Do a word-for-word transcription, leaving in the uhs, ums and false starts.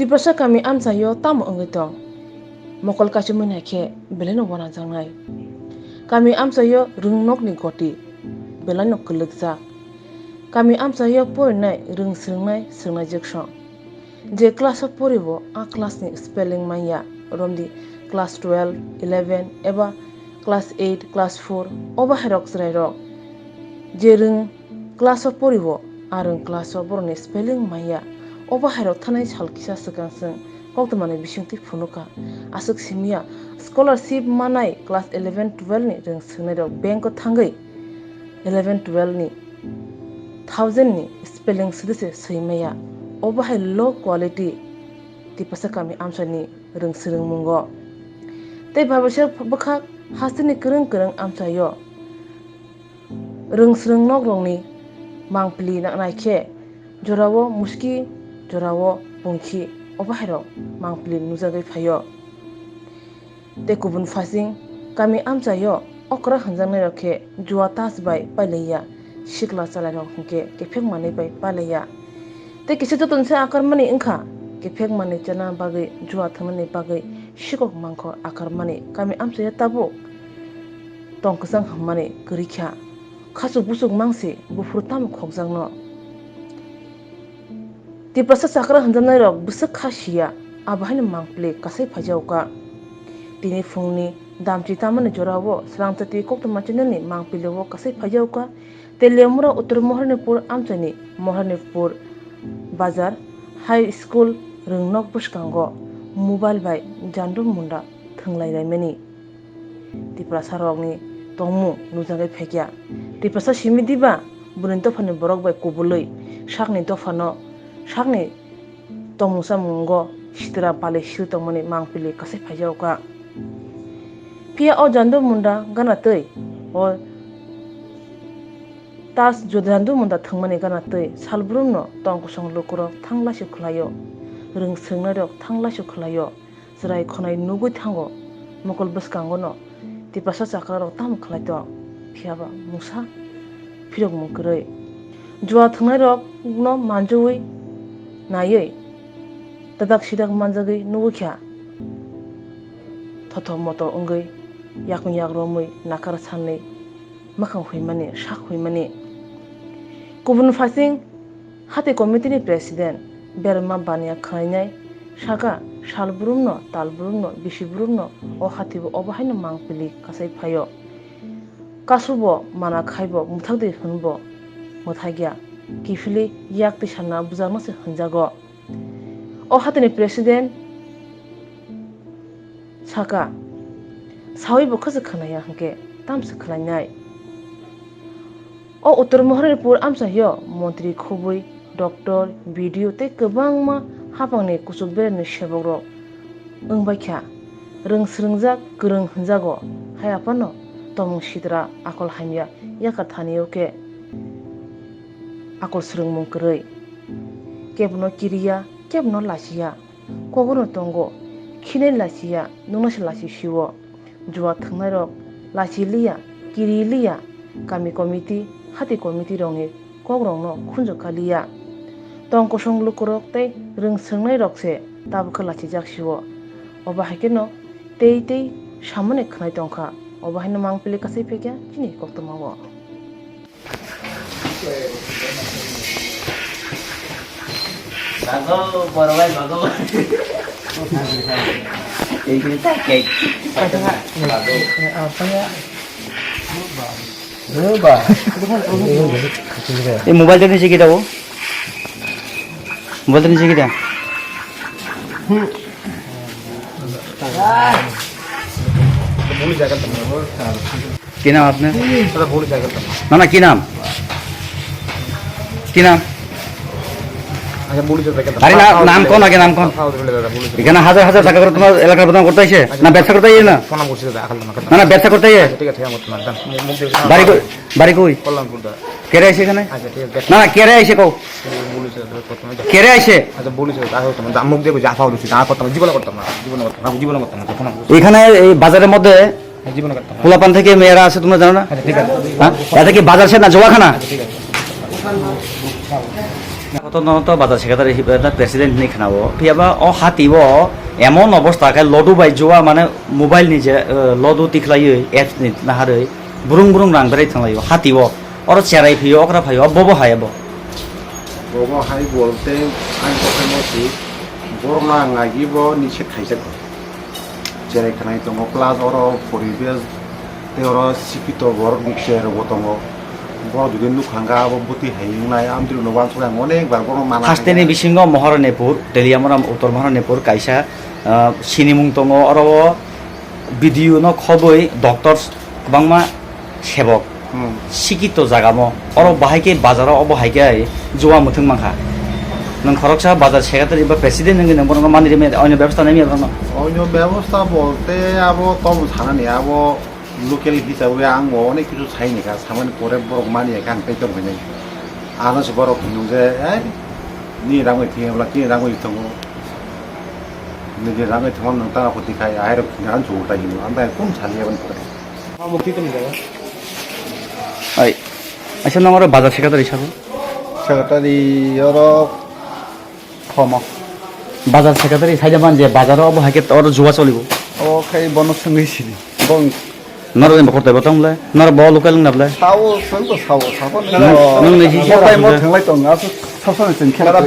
Tiprasa kami amchaio tamo wngwi tong? Mokol kaichomwi naikhe belaino uanajaknai. Kami amchaio rwngnokni goti belaino kwlwkjak. Kami amchaio porinai rwng swrwngnai swrwngnaijwksong. Je class o poribo a class ni spelling manya, romdi class twelve, eleven eba class eight, class four, o bahairok chwrairok. Je rwng class o poribo, a rwng class o borokni spelling manya. O bahairok thanai sal kisa swkang chwng koktwmani bisingtwi phunukha. Aswk simiya, scholarship manai class eleven twelve ni rwng swngnairok bank o thangwi eleven twelve ni thousand ni spelling swdise swi maya. O bahai low quality Tiprasa kami amchaini rwng swrwngmungo. Tei babaisa bwkhak hasteni kwrwng kwrwng amchaio rwng swrwng nokrokni mangpili na-, naikhe jorao muski, jorao pungkhi, o bahairok mangpili nujagwi phaio. Tei kubun phasing kami amchaio okra hwnjaknairok khe jua tas bai pailaiya, sikla chalairok hwnkhe kephek manwi bai pailaiya. Tei kisa joto se akarmani wngkha, kephek manwi chana bagwi, jua thwngnani bagwi sikok mangkhor akarmani kami amchaio tabuk tong kwchang hwnmani kwrwi kha. Khachuk buchuk mangsi buphuru tamo khokjakno. Tiprasa chakra hwnjaknairok bwswk kha siya, abo haino mangpili kasai phaijaokha. Tini phungni damchi tamani jorao swrangchati koktwma chinani mangpilio kasai phaijaokha. Teliamura Uttor Moharanipur amchaini Moharanipur Bazar High School rwngnok bwskango mobile bai Jandu Munda thwnglai laimani. Tiprasa rokni tongmung nujagwi phaikya. Tiprasa simi diba, bwrwini dophani borok bai kubulwi sakni dophano, sakni tongmung samungo sitra pali sil tongmani mangpili kasai phaijaokha. Phiya o Jandu Munda gana twi, o tas Jandu Munda thwngmani gana twi salbrumno tong kosong lukurok thang laisuk khlaio, rwng swrwngnairok thang laisuk khlaio. Chwrai khonai nugwi thango, mokol bwskangono Tiprasa chakrarok tamo khlai tong, phiyaba mungsa phirokmung kwrwi. Jua thwngnairokno manjui naiwi dadak sidak manjagwi nugwi kha, thothok moto wngwi yakung yak romwi nakar sanwi mwkhang huimani, sak huimani. Kubun phasing Hati committee ni president Berma Bania khwlainai saka, sal brumno, tal brumno, bisi brumno o hati bo obo haino mangpili kasai phaio. Kasu bo mana khai bo mwthak di hwn bo mwthagya. Kiphilwi yak twi sana bujakno se hwnjago. O hati ni president saka, sawi bo khwsa khwnaya hwnkhe tamsa khwlainai. O Uttor Moharanipur amchaio montri khobwi, doctor, B D O tei kwbangma haphangni kuchuk beremni sebokrok wngbaikha. Rwng swrwngjak, kwrwng hwnjago, hai aphano tongmung sitra, akol hamya, yakar thani o khe akol swrwngmung kwrwi. Kebono kiriya, kebono lachiya. Kogono tongo, khinai lachiya, nungno se lachi sio. Jua thwngnairok lachi liya, kiri liya, kami committee, hati committee rokni kokrokno khunju kaliya. Tong kosong lukurok tei rwng swrwngnairok se tabukhe lachijak sio. Obo hai kheno tei tei samani khwnai tongkha. Obo haino mangpili kasai phekya chini koktwmao. Bago, boro bai, bago. Ei, kita cake. Bago. Ei, mobile ta niche kita, o. Mobile ta niche kita. কি নাম আপনার? দাদা, ভুল জায়গা তো। না, না, কি নাম? কি নাম? আচ্ছা, ভুল জায়গা তো। আরে না, নাম কোন আগে, নাম কোন? কথা বলতে দাদা, ভুল জায়গা। এখানে হাজার হাজার টাকা করে তোমার এলাকার বদনাম করতে আসে? আচ্ছা। না, ব্যবসা করতে আসে না? প্রণাম করছি দাদা, এখন না। না, না, ব্যবসা করতে আসে না? আচ্ছা, ঠিক আছে, ঠিক আছে, বর্তমান দাদা। মুখ, মুখ দিয়ে বাড়ি কই? বাড়ি কই? কল্যাণপুর দাদা। কেরে আসে এখানে? আচ্ছা, ঠিক আছে, দেখ। না, না, কেরে আসে কও? ভুল হয়েছে দাদা, প্রথমে যা। কেরে আসে? আচ্ছা, ভুল হয়েছে দাদা, এখন না। মুখ দিয়ে যা পাওয়া উচিত, আর করতাম না, জীবনে করতাম না, জীবনে করতাম না, জীবনে করতাম না, প্রণাম করছি। এখানে এই বাজারের মধ্যে হ্যাঁ, জীবনে করতাম না। পোলাপান থেকে মেয়েরা আছে, তোমরা জানো না? আচ্ছা, ঠিক আছে। হ্যাঁ? এটা কি বাজার শেড না জোয়াখানা? আচ্ছা, ঠিক আছে। Koto no to bazar secretary hiba na president hinwi khnao. Phiyaba o hati o emon obosta khe lodu bai jua mane mobile ni je, eh, lodu tikhlaiwi apps ni naharwi burung burung rang berai thanglaio hati o. Oro cherai phio okra phaio bobo hai abo. Bobo hai bolte ang kothai moti borok na ang agi bo ni se khaijak. Cherai khnai tongo, plus oro poribesh tei oro sikito borok ni chair bo tongo. Borok jodi nukha hwnkha abo bwtwi hai wngnai, amtwrwino uansuknai ang onek bar borokno mana Hasteni hai. Bisingo Maharanipur, Teliamura Uttor Maharanipur kaisa, ah, sinimung tongo, oro o B D O no khobwi doctors kwbangma sebok. Hmm. Sikito jagamo, oro bahai khe bazaro obo hai khe jua muthung mankha. Nwng khoroksa bazar secretary ba president wngwi nwng bono mani rimwi oino bebostha naimya borokno? Oino bebostha bolte abo tomo sanani, abo local hisabe ang bo onek kichu saini kha, samani pore borok mani kha ang tei tong khainai. Ano se borok hinung je, "Ei, ni rangwi thengya bwla, kini rangwi tongo." Nini rangwi thangma nwng tang aphoti khai, ahairok hinang chugo tai hinung, ang tai kun saliya bani pore. Ai, aisa nang oro bazar secretary sabo? Secretary oro khomo. Bazar secretary saida man je bazar obo hai khe oro jua cholibo. O khai bono swngwi sini. Bong Noro ni bokhor taibo tong le, noro bo local wngna ble. Sao, swng to sao, sao. Nung, nung ni jisi Bo tai mo sabo. Thanglai tong, asu sao sao ni chwng khela.